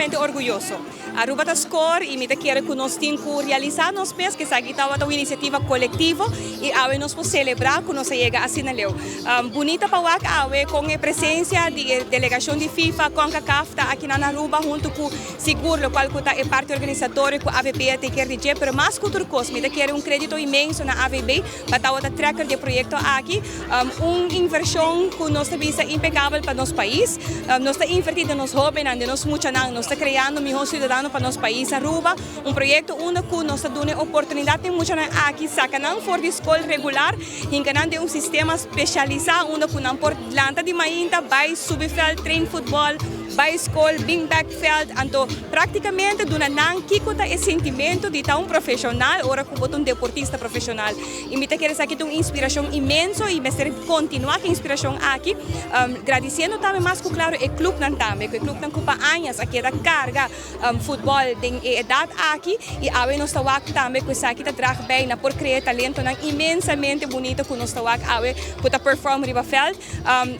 Sumamente orguyoso. Aruba ta score y mi ta kere cu nos tin cu realisa nos mes cu esaki tabata un iniciativa colectivo y awe nos por celebra cu nos a yega asina leu. Bunita pa wak awe con e presencia di e delegacion di FIFA, Concacaf ta aki nan Aruba hunto cu sigur locual cu ta e parti organisatorio cu AVB a take care di dje, pero mas cu tur cos mi ta kere un credito inmenso na AVB pa tabata trekker di e proyecto aki, un inversion cu nos ta bisa impecabel pa nos pais. Nos ta inverti den nos hobennan, den nos muchanan, nos ta creando miho ciudadano pa nos pais Aruba, un proyecto unda cu nos ta duna e oportunidad na e muchanan aki saca nan for di scol regular, hinca nan den un sistema specialisa unda cu nan por lanta di mainta bay subi veld train futbol, bay scol, bin bek veld, anto practicamente duna nan kico ta e sentimento di ta un profesional ora cu bo ta un deportista profesional. Y mi ta kere esaki ta un inspiracion inmenso y mester continua cu e inspiracion aki, gradiciendo tambe mas cu claro e clubnan tambe, cu e clubnan cu pa añas a keda carga futbol den e edad aki y awe nos ta wak tambe cu esaki ta drag bij na por crea talentonan inmensamente bunito cu nos ta wak awe cu ta perform riba veld.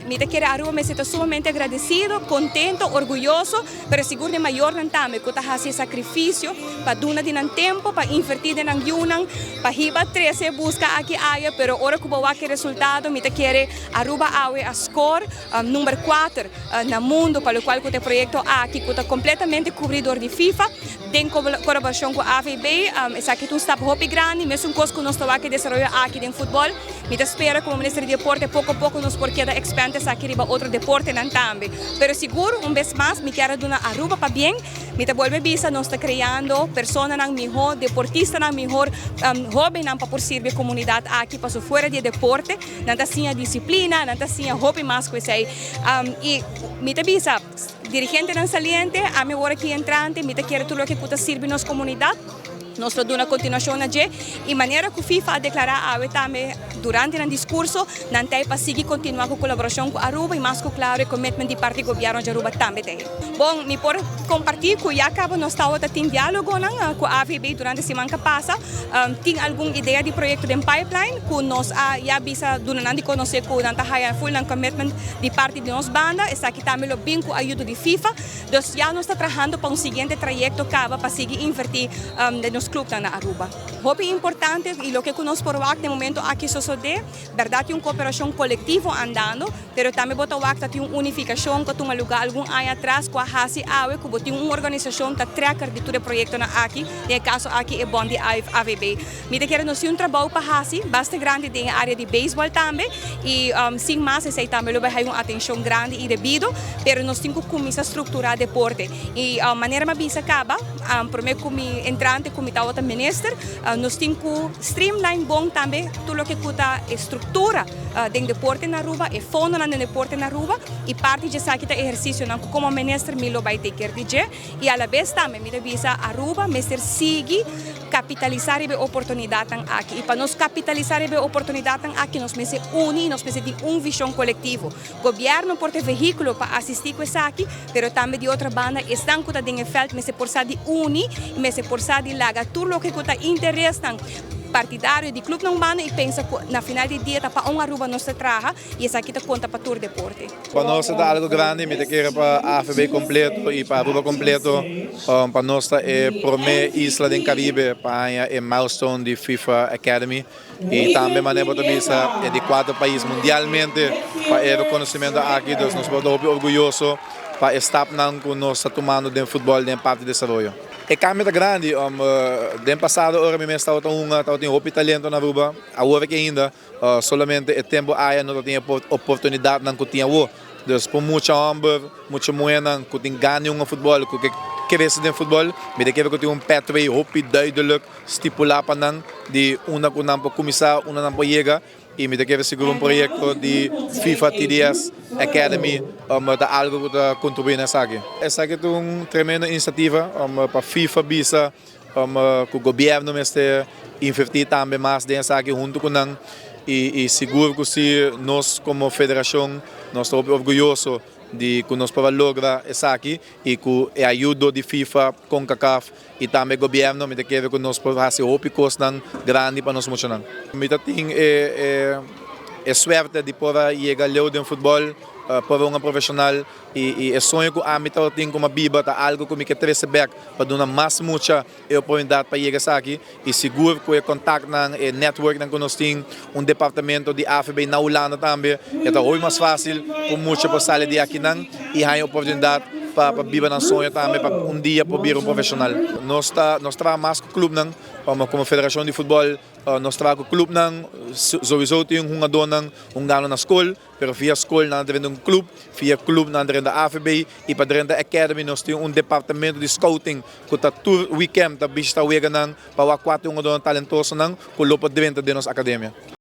Mi ta kere Aruba mester ta sumamente agradecido, contento, orguyoso, pero sigur den mayornan tambe cu ta haci e sacrificio pa duna di nan tempo, pa inverti den nan yunan, pa hiba trece busca aki aya, pero ora cu bo wak e resultado mi ta kere Aruba awe a score number cuater na mundo pa locual cu ta e proyecto aki cu ta completamente cubri door di FIFA den colaboracion cu AVB. Esaki ta un stap hopi grandi, mesun cos cu nos ta wak e desaroyo aki den futbol. Mi ta spera como Minister di Deporte poco poco nos por keda expand esaki riba otro deportenan tambe. Pero sigur un bes mas mi kier a duna Aruba pabien. Mi ta bolbe bisa nos ta creando personanan miho, deportistanan mihor, hobennan pa por sirbi e comunidad aki paso fuera di e deporte nan ta siña disciplina, nan ta siña hopi mas cu esey. Y mi ta bisa dirigentenan saliente, ami awor aki entrante mi ta kere tur loke cu ta sirbi nos comunidad. Nos lo duna continuacion na dje y manera cu FIFA a declara awe tambe durante nan discurso, nan ta pa sigui continua cu colaboracion cu Aruba y mas cu claro e commitment di parti gobierno di Aruba tambe ta. Bon, mi por comparti cu ya caba nos tawata tin dialogonan cu AVB durante siman ca pasa. Tin algun idea di proyecto den pipeline cu nos a ya bisa duna nan di conoce cu nan ta haya full nan commitment di parti di nos banda. Esaki tambe lo bin cu ayudo di FIFA. Dus ya nos ta trahando pa un siguiente trayecto caba pa sigui inverti den nos clubnan na Aruba. Hopi importante y loke cu nos por wak den momento aki sosode, berdad tin un cooperacion colectivo andando, pero tambe bo ta wak ta tin un unificacion cu a tuma lugar algun aña atras cu a haci awe cu bo tin un organisacion ta trekker di tur e proyectonan aki, den e caso aki e bond di AVB. Mi ta kere nos tin un trabou pa haci basta grandi den e area di baseball tambe y sin mas esey tambe lo bay hay un atencion grandi y debido, pero nos tin cu cuminsa structura deporte y manera mi a bisa caba prome cu mi entrante cu mi tawata minister nos tin cu streamline bon tambe tur loke cu ta e structura den deporte na Aruba, e fondonan den deporte na Aruba y parti di esaki ta ehercicionan cu como minister mi lo bay take care di dje y alabes tambe mi ta bisa Aruba mester sigui Kapitalisá riba e oportunidatnan aki. I pa nos kapitalisá riba e oportunidatnan aki nos mester uni i nos mester tin un vishon kolektivo. Gobièrnu por ta e vehíkulo pa asistí ku esaki, pero tambe di otro banda esnan ku ta den e vèlt mester por sa di uni i mester por sa di laga tur loke ku ta interesnan partidario di klupnan un banda i pensa ku na final di dia ta pa un Aruba nos ta traha i esaki ta konta pa tur deporte. Pa nos ta algo grandi, mi ta kere pa AFB completo y pa Aruba completo, pa nos ta e prome isla den Caribe pa haña e milestone di FIFA Academy y tambe manera bo ta bisa e di cuatro pais mundialmente pa e reconocimento aki, dus nos por ta hopi orguyoso pa e stapnan cu nos ta tumando den futbol den parti desaroyo. E cambio ta grandi, den pasado ora mi mes tabata hunga tabatin hopi talento na Aruba, awor aki ainda. Solamente e tempu aya no ta tin e oportunidatnan ku tin awor. Dus pa mucha hòmber, mucha muhénan ku tin gana di hunga futbòl, ku ke krese den futbòl, mi ta kere ku tin un pathway hopi duidelik stipulá pa nan di unda ku nan por kuminsá, unda nan por yega. I mi ta kere sigur un proyekto di FIFA TDS Academy ta algu ku ta kontribuí na esaki. Esaki ta un tremendo inisiativa pa FIFA bisa Ku gobièrnu mester invertí tambe mas den esaki huntu ku nan i sigur ku si nos komo federashon nos ta hopi orguyoso di ku nos por a logra esaki i ku e ayudo di FIFA, Concacaf i tambe gobièrnu mi ta kere ku nos por hasi hopi kosnan grandi pa nos muchanan. Mi ta tin e suerte di por a yega leu den futbòl. Pa un profesional y e soño cu ami tin como biba ta algo cu mi kier trece back pa duna mas mucha e oportunidad pa yega aki y sigur cu e contact nan e network nan cu nos tin un departamento di AFB na Hulanda tambe, ta hopi mas facil cu mucha pa sali di aki nan y hay oportunidad pa biba nan soño tambe, pa un dia pa bira un profesional. Nos ta mas cu club nan como federacion di futbol, nos ta cu club nan sowieso tin un hungador nan hungando na scol, pero via scol nan ta un club, via club nan ta AFB y pa den academy nos tin un departamento di scouting cu ta tur weekend ta bishita wega nan pa wak cua hungador talentoso nan cu lo por drenta den nos academia.